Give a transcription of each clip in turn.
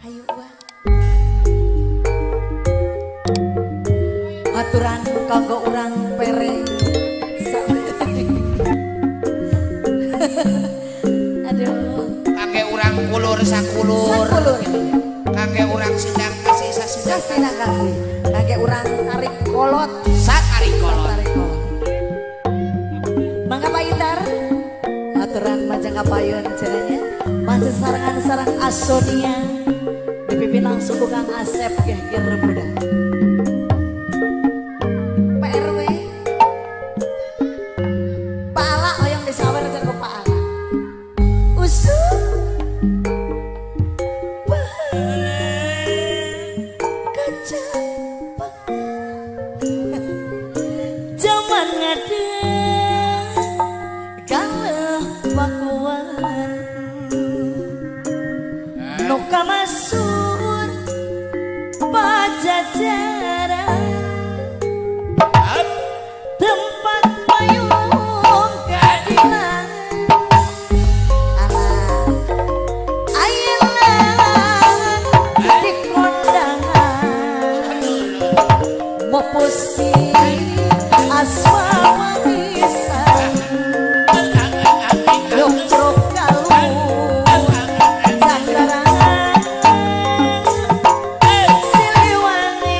Hayu wah. Aturan kanggo urang pere. Aduh. Kangge urang kulur sakulur. Sakulur. Kangge urang sindang kasih sasindang. Sasindang kasih. Kangge urang tarik kolot. Satarik kolot. Satarik kolot. Mangga Pak Itar. Aturan majang kapayun cenanya. Masih sarangan sarang Asonia. Dipimpin langsung ku Kang Asep Gehgir Muda. Pak RW. Pak Ala hoyong disawer cenah ku Pak Ala. Usul kaca zaman ngadeng kaleh pakuan nu kamasur pajajaran tempat payung keadilan. Alah ayeuna di kondangan mopusti asma manisan nyocrok kalung cakaran Siliwangi.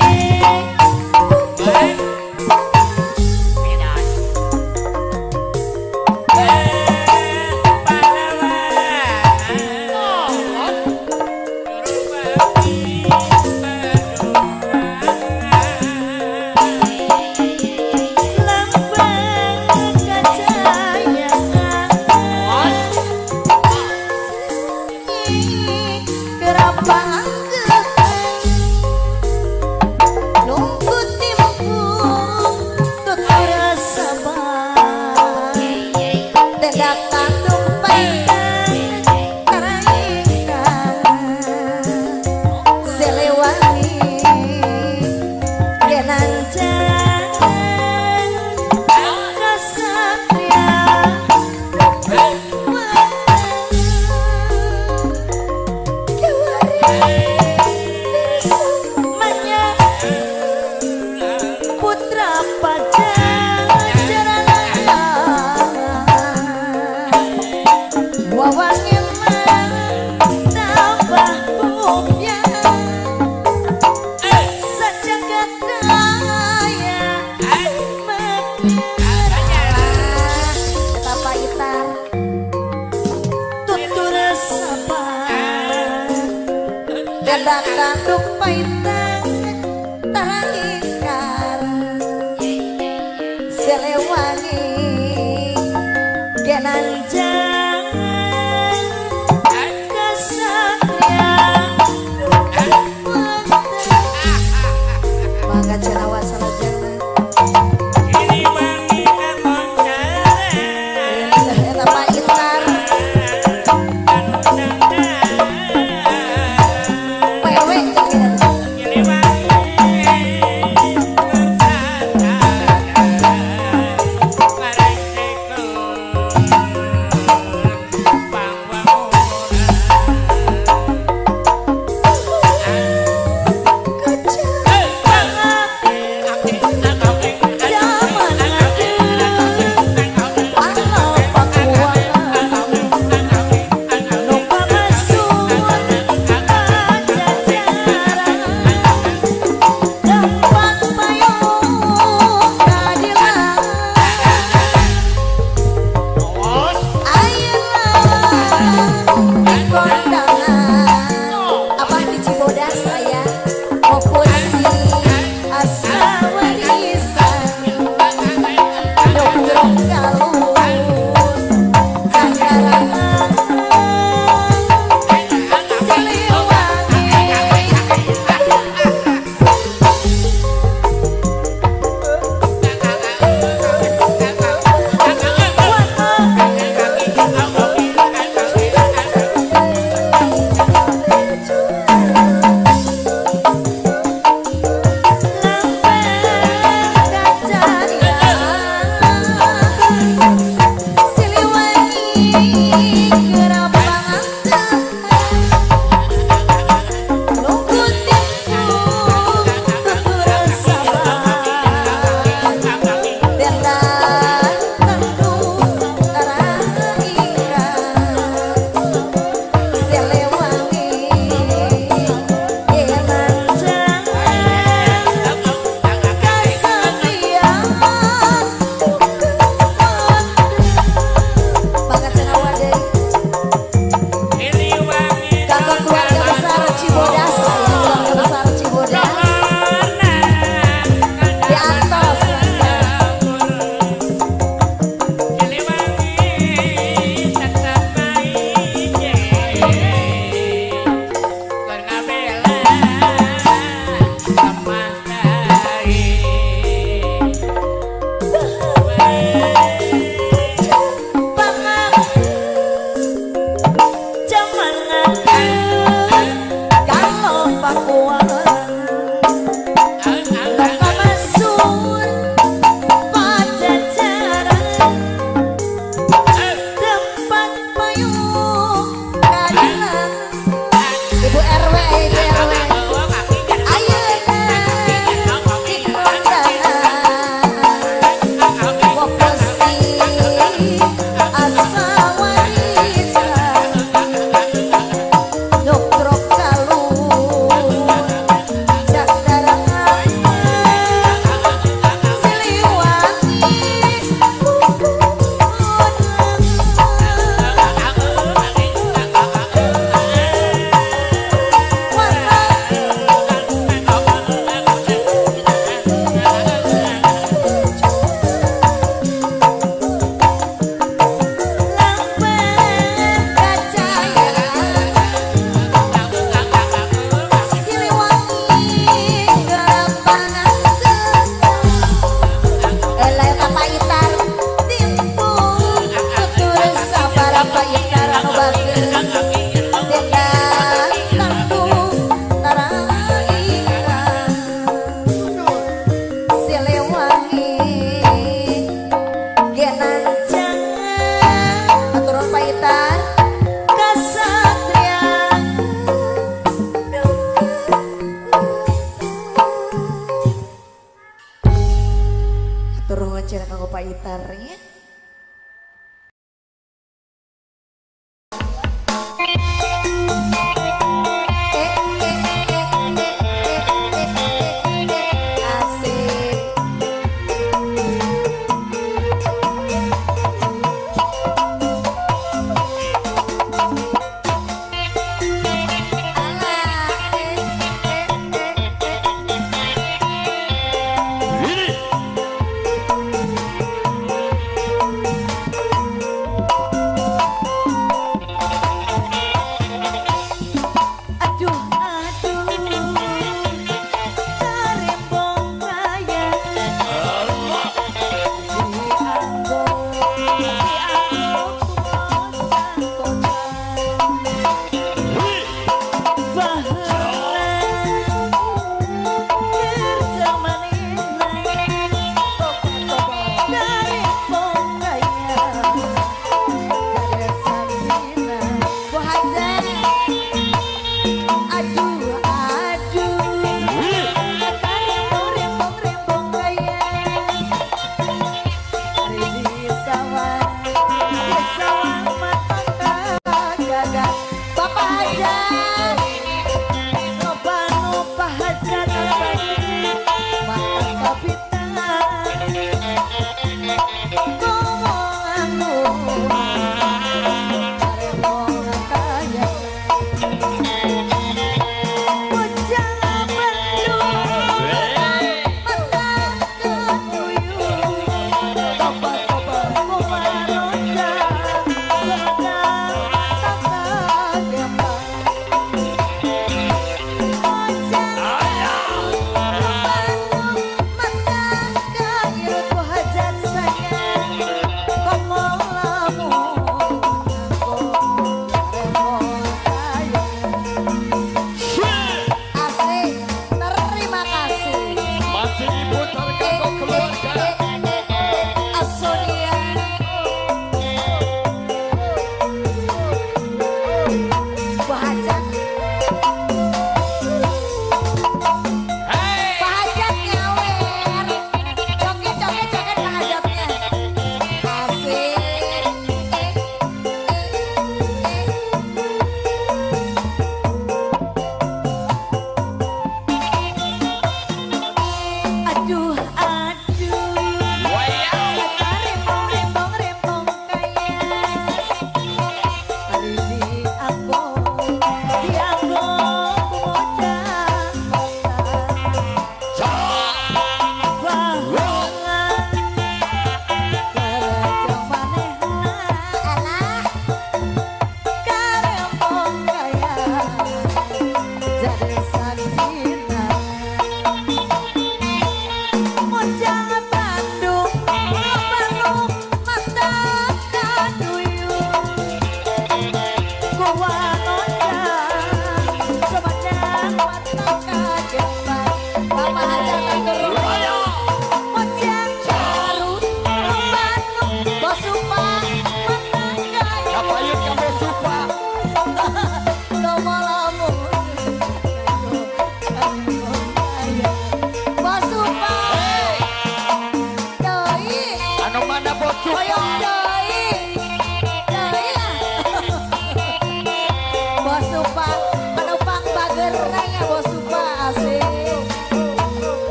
Lambang kejayaan kerapanggehan nunggu timbung tutur sabar tendak tanduk paitan taraingkan Siliwangi genanjang kasatria. Putra Pajajaran wawange tambah punya sajagat daya Betapa Itar tutur sabar dadak tanduk paitan tangkar Siliwangi genanjang kesatria. Mangga cerawa salajengna. Eta Pak Itar. Pak RW. Bapak Itarnya.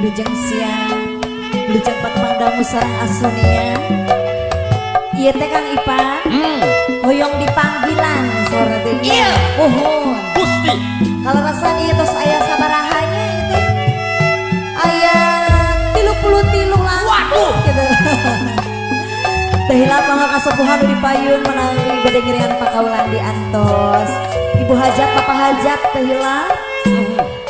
Wilujeng siang, wilujeng patepang dangu sareng Asonia. Ieu teh Kang Ipan, hoyong dipanggilan sore teh. Iya, mohon. Gusti. Kalau rasanya ieu tos aya sabarahanya ieu teh. Aya 33 lah. Waduh. Gitu. Teh hilap mangga kasepuhan nu dipayun menawi bade ngiringan pakaulan di antos. Ibu hajat, bapak hajat teh hilap.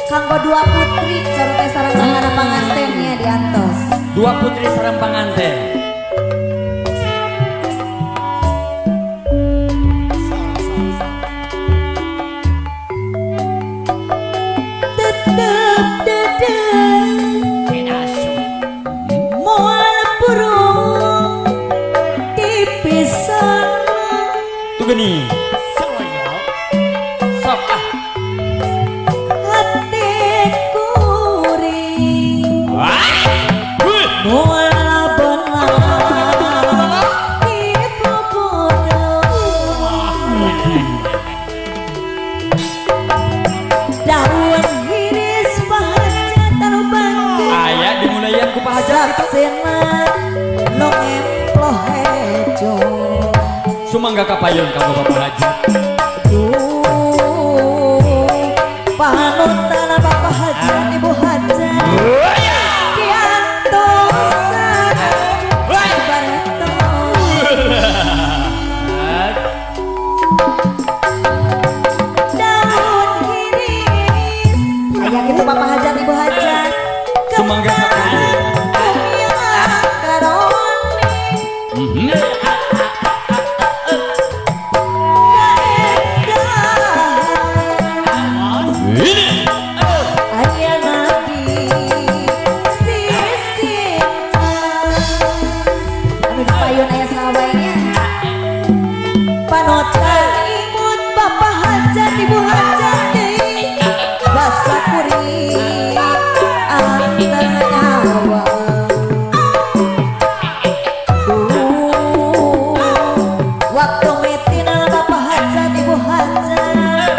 Kanggo dua putri sareng teh sareng sangana pangantennya di antos. Dua putri sareng panganten. Tetep dedeh moal purung dipisah. Tuh gini. Sok ah. Hati kuring moal belang dipopodo. Daun hiris pahajat anu bangke. Aya dimulayan ku pahajat kitu. Saksena nu ngemploh hejo. Sumangga kapayun ka Bapak Haji. Panutan Bapak Hajat Ibu Hajat diantosan bareto. Daun hiris aya kitu Bapak Hajat Ibu Hajat. Sumangga kapayun. Panotan imut Bapak Hajat Ibu Hajat deui basa kuring antengawa. Duh waktu metina Bapak Hajat Ibu Hajat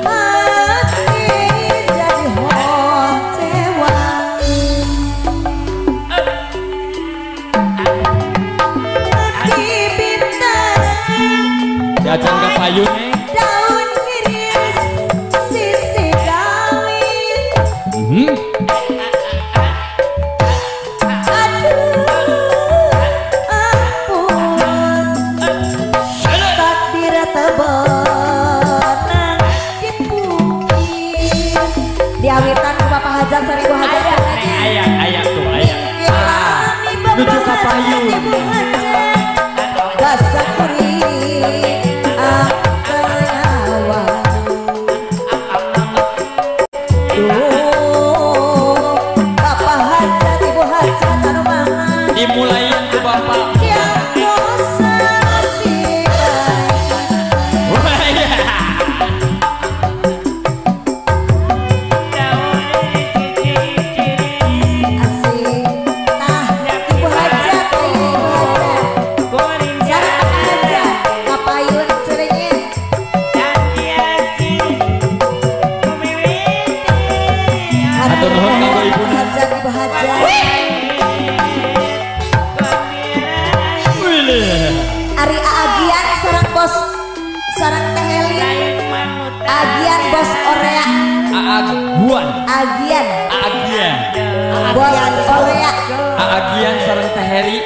hati jadi hocewa. Hati bintang Jajan ke payun nih. Daun hiris sisi kawin. Aduh ampun takdir tebenang dipungkir. Diawitan ku Bapak Hajat sareng Ibu Hajat. Aya aya tuh aya. Nuju ka payun. Ibu Hajat basa kuring antengawa. Duh Bapak Hajat Ibu Hajat anu mana Dimulayan ku Bapak. yang dosa asik. Tah Ibu Hajat aya Ibu Hajat sareng Bapak Hajat kapayun cerenya. Hatur nuhun kanggo Ibu. Hajat Ibu Hajat. Ari Agian sareng bos sareng Teh Heli. Agian bos Orea. Aaguan. Agian Aagian. bos Orea. Aagian sareng Teh Heli.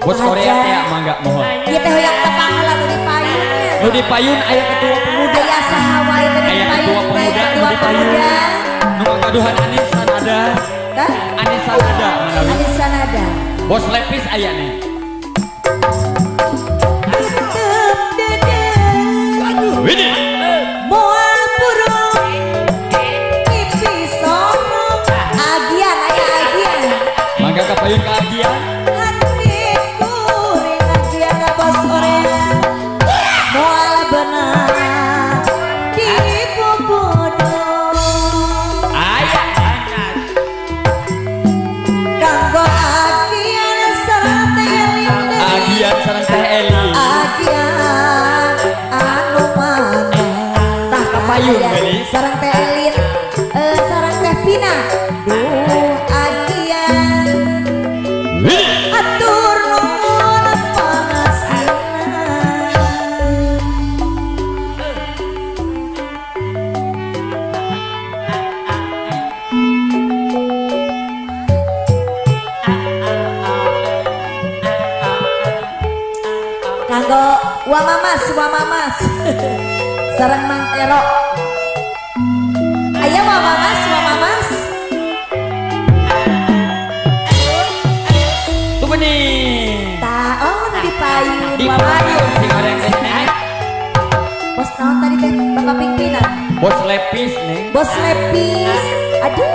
Bos Korea teh mangga mohon. Ieu teh hoyong tepang heula nu dipayun. Nu dipayun aya ketua pemuda. Aya saha wae teh Aya dipayun ketua teh pemuda nu ketua dipayun. pemuda. Nu ngagaduhan Anis Sanada. Hah? Anis Sanada manawi. Anis Sanada. Bos Lepis aya nih. Tetep dedeh Wini. moal purung pipi sorong. Agian aya agian. Mangga kapayun ka Agian. Hati kuring agian bos Orea moal benar dipupudo. Aya. Kanggo agian sareng Teh Eli. Agian sareng Teh Eli. Agian anu mana. Tah kapayun Aya geulis. sareng Teh Elin, sareng Teh Pina. Duh agian Mamas, Wa Mamas. Sareng Mang Ero. Aya Wa Mamas, Wa Mamas. Tuh benih. Tah, oh nu di payun. Di payun sing goreng teh. Bos naon tadi teh Bapak pimpinan? Bos lepis nih. Bos lepis. Aduh,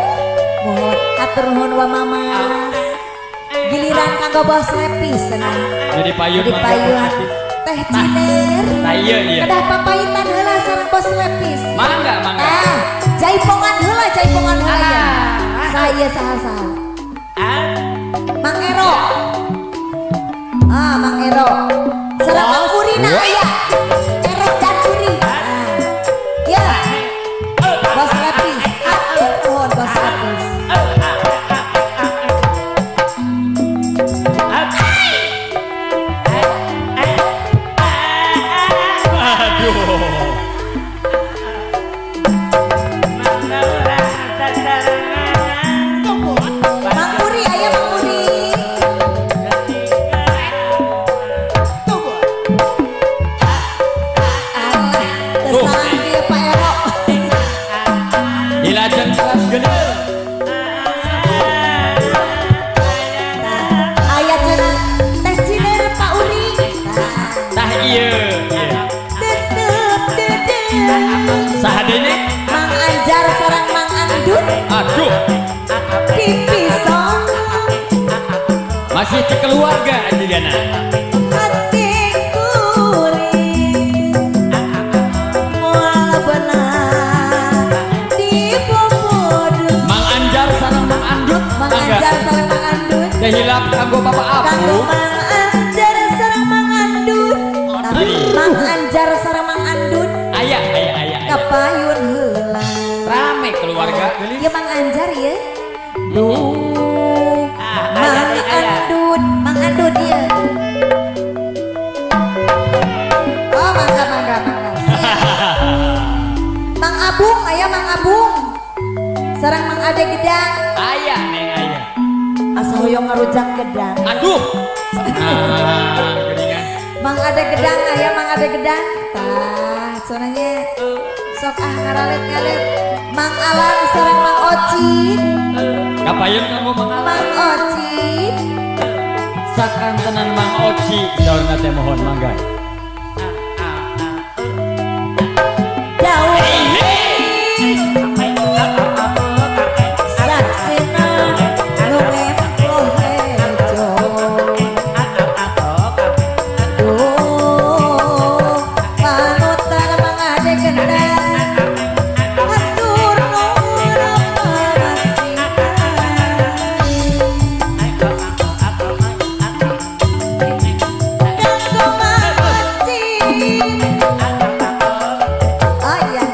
mohon atur nuhun Wa Mamas. Giliran kanggo bos lepis cenah. Jadi payun. Di payun. Teh Ciner. Tah ieu ieu. Kedah papayitan heula sareng bos lepis. Mangga, mangga. Ah, jaipongan heula, jaipongan heula ya. Saya saha-saha. Mang Ero. Ah, Mang Ero. Sareng Mang Urina aya. Ero dan Uri. Ah. Ya. Bos lepis. Atur nuhun bos lepis. Mang Uri aya Mang Uri. Alah, teu ieu Pak Ero. Dilajeng kelas gede. Tah, aya cenah Teh Ciner Pak Uri. Tah, Tah ieu. tetep dedeh. Saha deui nih? Mang Anjar sareng Mang Andut Aduh, dipisah masih di keluarga jigana. Hati kuring moal benar dipopodo. Mang Anjar sareng Mang Andut. Mang Anjar sareng Mang Andut. Teh hilap kanggo Bapak Kanggo Abu. Mang Anjar sareng Mang Andut. Mang Anjar sareng Mang Andut Aya, aya, aya, aya. kapayun heula. Rame keluarga geulis. Ya Mang Anjar ya. Duh, Mang Andut, Mang Andut ya. Oh, mangga, mangga, mangga. Siap. Mang Abung, aya Mang Abung. Sareng Mang Ade Gedang. Aya, neng aya. Asa hoyong ngarujak gedang. Aduh. Nah, geuningan. Mang Ade Gedang, aya Mang Ade Gedang. Tah, cenahnya sok ah ngaralet-ngalet. Mang Alan sareng Mang Ocit. Kapayun kanggo Mang Alan. Mang Ocit. Sakantenan Mang Oci saurna teh mohon mangga. Daun saksina nu ngemploh hejo. Duh, panutan Mang Ade Gendang. Hatur nuhun pangasina. Kanggo Mang Ocit. Aya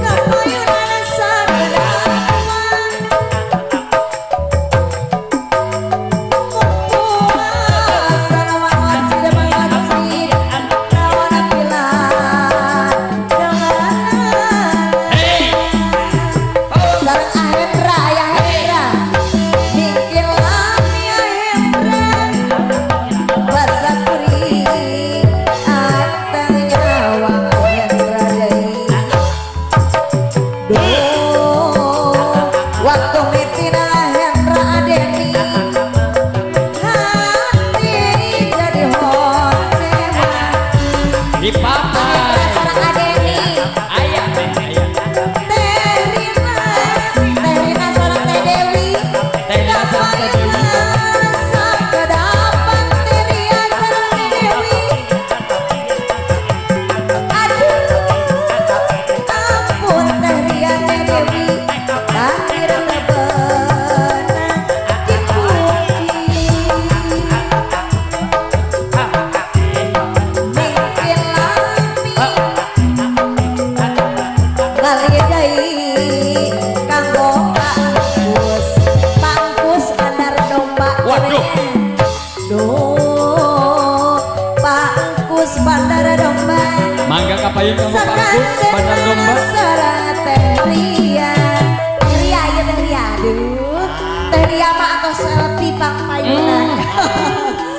kapayunan sakedapan. Puasa Mang Ocit Mang Ocit nawana pilah dengan Hey. sareng Ahendra aya Hendra. Bikin lami Ahendra basa kuring anteng nyawang Ahendra deui. Duh, waktu mitina Hendra Adeni hati jadi hocewa. Di papa. Ahendra sareng Adeni. Aya, neng aya. Teh Rina, Teh Rina sareng Teh Dewi. Teh Rina sareng Teh Dewi. Sakedapan Teh Ria sareng Teh Dewi. Aduh, ampun Teh Ria Teh Dewi, takdir teu beunang dipungkiri. Mingkil lami ngalih deui kanggo Pangkus, Pangkus bandar domba. Waduh. Duh, Pangkus bandar domba. Mangga kapayun kanggo Pangkus bandar domba. Sareng Teh Ria. Teh Ria ya Teh Ria. Aduh, Teh Ria mah atos LP pangpayunan.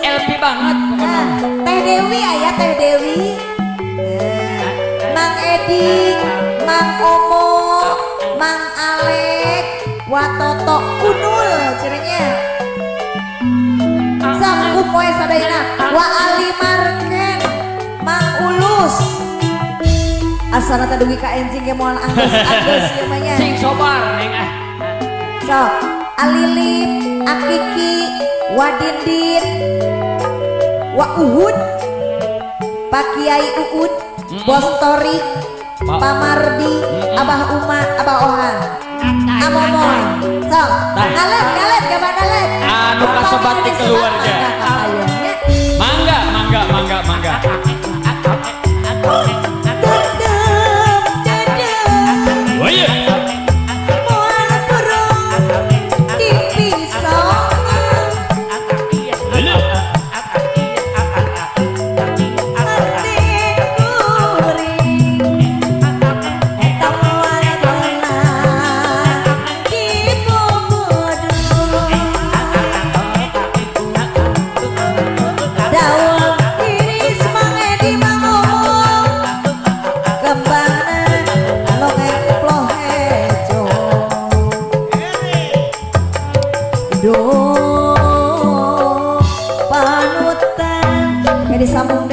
LP banget pokoknya. Teh Dewi aya Teh Dewi. Mang Edi, Mang Omo, Mang Alek, Watoto Unul cirenya. Sok kumoe sadayana Wa Ali Marken, Mang Ulus. Asana teh dugi ka enjing ge moal anggeus-anggeus ieu mah nya. Sing sobar neng ah. Sok Alilip, Akiki, Wadindin, Wa Uhud, Pak Kiai Uud, Bos Torik, Pamardi, Abah Uma, Abah Ohan, Amomoy. Sok, ngalet, ngalet, gambar ngalet. Anu kasebat di keluarga. Mangga, mangga, mangga, mangga. Dendam, dendam. Oh iya. Moal purung dipisah. Hati kuring eta moal meunang dipugudu. Daun iris Mang Edi Mang Omo kembangna longeng ploh hejo. Duh panutan disambung